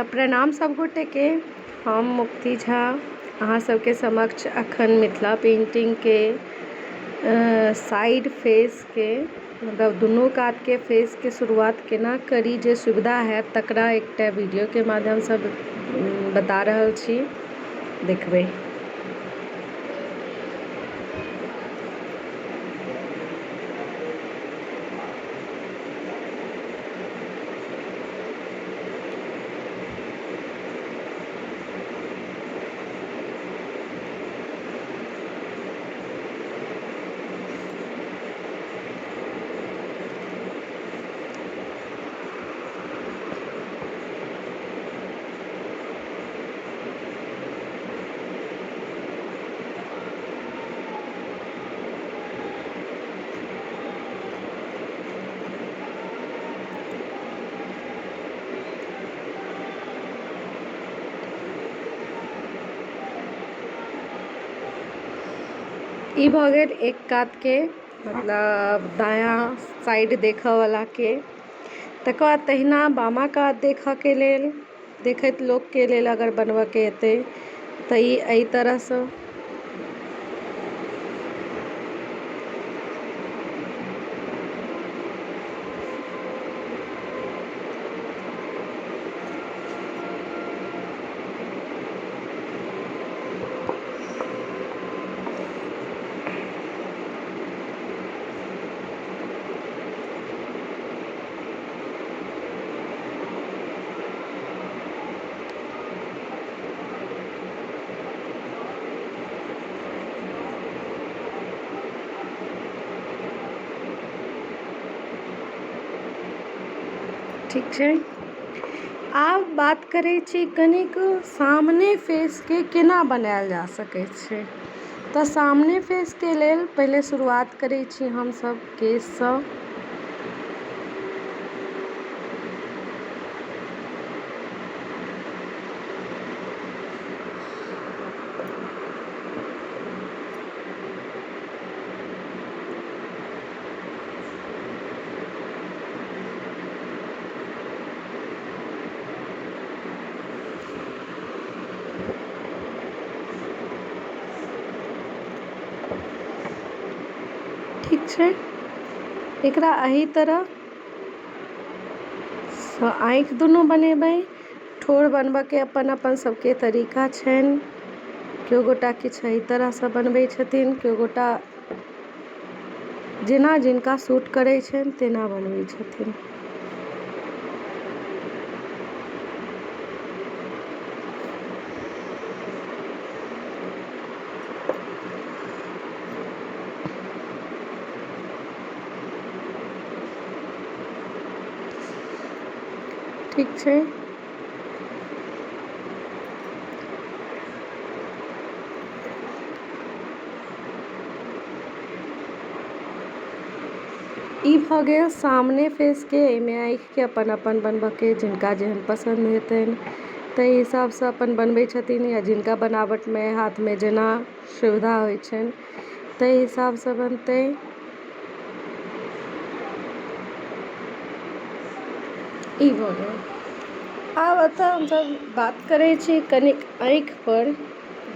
प्रणाम सब गोटेके। हम मुक्ति झा अहाँ सबके समक्ष अखन मिथिला पेंटिंगके साइड फेसके मतलब दुनू कातके फेसके शुरुआत केना करी जे सुविधा हैत तकरा एकटा वीडियोके माध्यमसँ बता रहल छी। देखबै। ई भऽ गेल एक कातके, मतलब दायाँ साइड देखऽवलाके। तकर बाद तहिना बामा कात देखऽके लेल, देखैत लोकके लेल अगर बनबऽके हेतै तऽ ई एहि तरहसँ ठीक छै। आब बात करै छी कनिक सामने फेसके केना बनायल जा सकै छै। तऽ सामने फेसके लेल पहिले शुरुआत करै छी हमसब केशसँ। ठीक छै, एकरा एहि तरह सँ आँखि दुनू बनेबै। ठोर बनबऽके अपन अपन सबके तरीका छनि। केओ गोटा किछु एहि तरहसँ बनबै छथिन, केओ गोटा जेना जिनका सूट करै छनि तेना बनबै छथिन। ठीक छै। ई भऽ गेल सामने फेसके। एहिमे आँखिके अपन अपन बनबऽके जिनका जेहन पसन्द हेतनि ताहि हिसाबसँ अपन बनबै छथिन, या जिनका बनावटमे हाथमे जेना सुविधा होइ छनि ताहि हिसाबसँ बनतै। ई भऽ गेल। आब एतऽ हमसब बात करै छी कनिक आँखिपर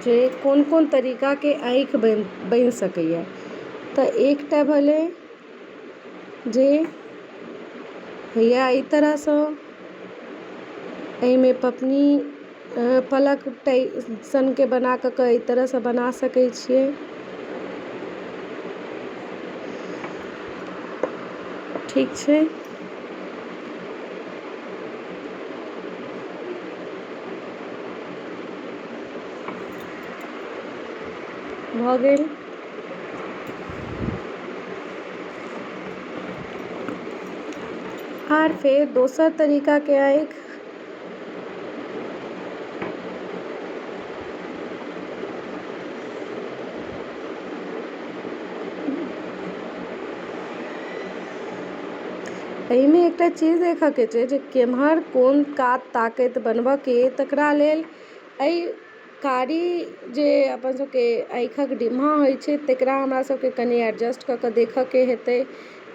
जे कोन कोन तरीकाके आँखि बनि सकैए। तऽ एकटा भेलै जे होइए एहि तरहसँ, एहिमे पपनी पलक सनके बना कऽ एहि तरहसँ बना सकै छियै। ठीक छै। भऽ गेल। आर फेर दोसर तरीकाके आँखि एहिमे एकटा चीज देखऽके छै जे केम्हर कोन कात ताकैत बनबऽके, तकरा लेल एहि कारी जे अपन सबके आँखिक डिम्हा होइ छै तकरा हमरा सबके कनि एडजस्ट कऽ कऽ देखऽके हेतै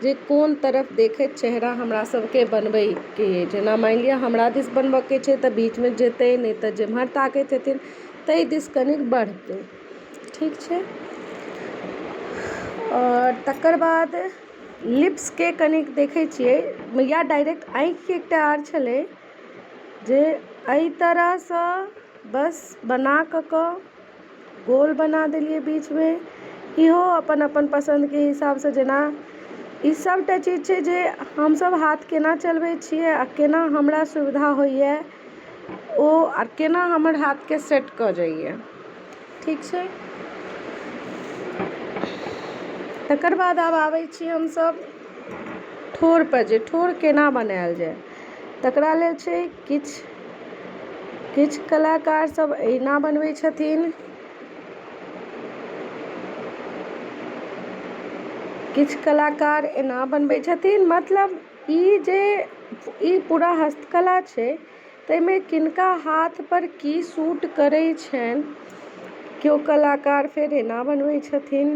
जे कोन तरफ देखैत चेहरा हमरा सबके बनबैके अइ। जेना मानि लिअ हमरा दिस बनबऽके छै तऽ बीचमे जेतै, नहि तऽ जेम्हर ताकैत हेथिन ताहि दिस कनिक बढ़तै। ठीक छै। आओर तकर बाद लिप्सके कनिक देखै छियै या डायरेक्ट आँखिके एकटा आर छलै जे एहि तरहसँ बस बना कऽ कऽ गोल बना देलियै बीचमे। इहो अपन अपन पसन्दके हिसाबसँ, जेना ई सभटा चीज छै जे हमसभ हाथ केना चलबै छियै आ केना हमरा सुविधा होइए ओ आ केना हमर हाथके सेट कऽ जाइए। ठीक छै। तकर बाद आब आबै छी हमसभ ठोरपर, जे ठोर केना बनायल जाय। तकरा लेल छै किछु किछु कलाकारसभ एना बनबै छथिन, किछु कलाकार एना बनबै छथिन। मतलब ई जे ई पूरा हस्तकला छै, ताहिमे किनका हाथपर की सूट करै छनि। केओ कलाकार फेर एना बनबै छथिन।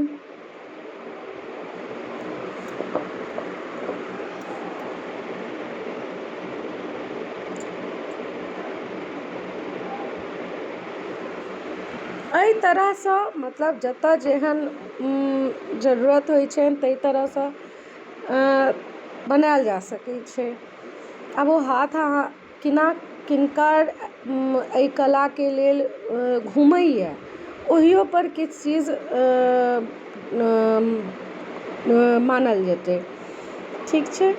एहि तरहसँ मतलब जतय जेहन जरूरत होइ छनि, ताहि तरहसँ बनायल जा सकै छै। आब ओ हाथ अहाँ केना किनकर एहि कलाके लेल घुमैए, ओहियोपर किछु चीज मानल जेतै। ठीक छै।